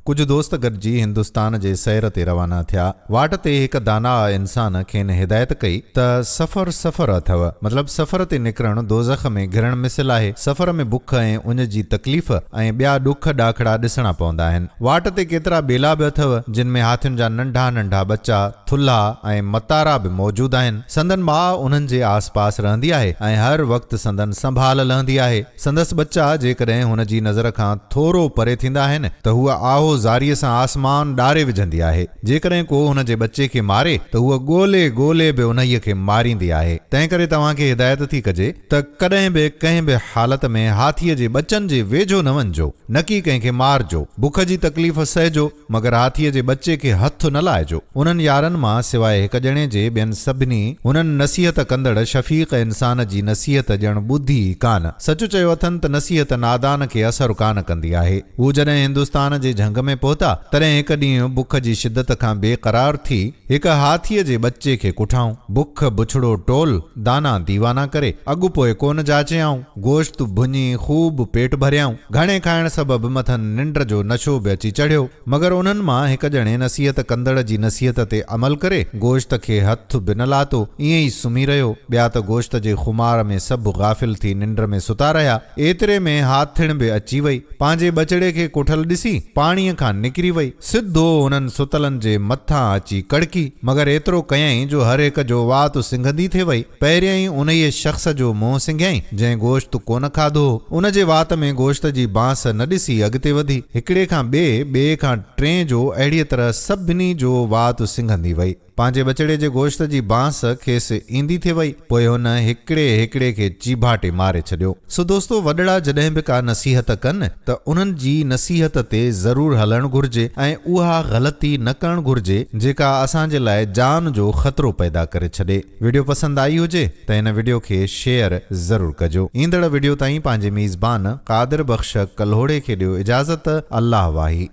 ڪجهه دوست گڏجي هندستان جي سير تي روانا ٿيا. واٽ تي هڪ داناء انسان کين هدايت ڪئي ته سفر سفر اٿئو. مطلب سفر تي نڪرڻ دوزخ ۾ گهرڻ مثل آهي. سفر ۾ بک ۽ اڃ جي تڪليف ۽ ٻيا ڏک ڏاکڙا ڏسڻا پوندا آهن. واٽ تي ڪيترا ٻيلا به اٿئو، جن ۾ هاٿين جا ننڍا ننڍا ٻچا، ٿلها ۽ متارا به موجود آهن. سندن ماء انهن جي آس پاس رهندي آهي ۽ هر وقت سندن سنڀال لهندي آهي. سندس ٻچا جيڪڏهن هن جي نظر کان ٿورو پري ٿيندا آهن ته هوء آهو زاريء سان آسمان ڏاري وجهندي آهي. جيڪڏهن ڪو هن جي ٻچي کي ماري ته هوء ڳولي ڳولي به انهيء کي ماريندي آهي. تنهنڪري توهان کي هدايت ٿي ڪجي ته ڪڏهن به ڪنهن به حالت ۾ هاٿيء جي ٻچن جي ويجهو نه وڃجو، نڪي ڪنهن کي مارجو. بک جي تڪليف سهجو، مگر هاٿيء جي ٻچي کي هٿ نه لائجو. انهن يارن مان سواء هڪ ڄڻي جي ٻين سڀني هنن نصيحت ڪندڙ شفيق انسان جي نصيحت ڄڻ ٻڌي ئي ڪانه. سچ چيو اٿن ته نصيحت نادان کي اثر ڪانه ڪندي آهي. هو جڏهن هندستان جي جهنگ ۾ پهتا، تڏهن هڪ ڏينهن بک جي شدت کان بي قرار ٿي هڪ هاٿيء جي ٻچي کي ڪٺائون. بک بڇڙو ٽول، دانا ديوانا ڪري، اڳ پوء ڪونه جاچيائون. گوشت ڀڃي خوب پيٽ ڀريائون. گهڻي کائڻ سبب مٿن ننڊ جو نشو به اچي چڙهيو. مگر انهن مان هڪ ڄڻي نصيحت ڪندڙ جي نصيحت تي عمل ڪري گوشت کي هٿ به نه لاتو، ائين ئي سمهي رهيو. ٻيا ته گوشت جي خمار ۾ سڀ غافل ٿي ننڊ ۾ ستا رهيا. ايتري ۾ هاٿڻ به اچي وئي. پنهنجي ٻچڙي کي ڪٺل ڏسي پاڻيء کان نڪري وئي. سڌو انهن ستلن جي مٿان اچي ڪڙڪي. مگر ايترو ڪيائين جو هر هڪ جو وات سنگهندي ٿي وئي. پهريائين انهيء شخص جو منهن سنگهيائين، جنهن گوشت ڪونه کاڌو هو. ان جي وات ۾ گوشت جي بانس نه ڏسي اڳتي وڌي. هڪڙي کان ٻئي، ٻئي کان ٽئين جو اهڙيء طرح سڀني جو وات سنگهندي وئي. پنهنجي ٻچڙي جي گوشت جي بانس کيس ايندي ٿي وئي. پوء هن هڪڙي هڪڙي کي چيڀاٽي ماري ڇڏيو. سو دوستو وڏڙا جڏهن به ڪا نصيحت ڪن ته انهن جي نصيحت تي ضرور هلڻ گهرجي ۽ اها غلطي نه ڪرڻ گهرجي جيڪا اسان جي لاء جان جو خطرو پيدا ڪري ڇڏي. وڊيو پسند آئي هجي ته هن وڊيو کي شيئر ضرور ڪجو. ايندڙ وڊيو تائين پنهنجي ميزبان قادر بخش ڪلهوڙي کي ڏيو اجازت الله واهي.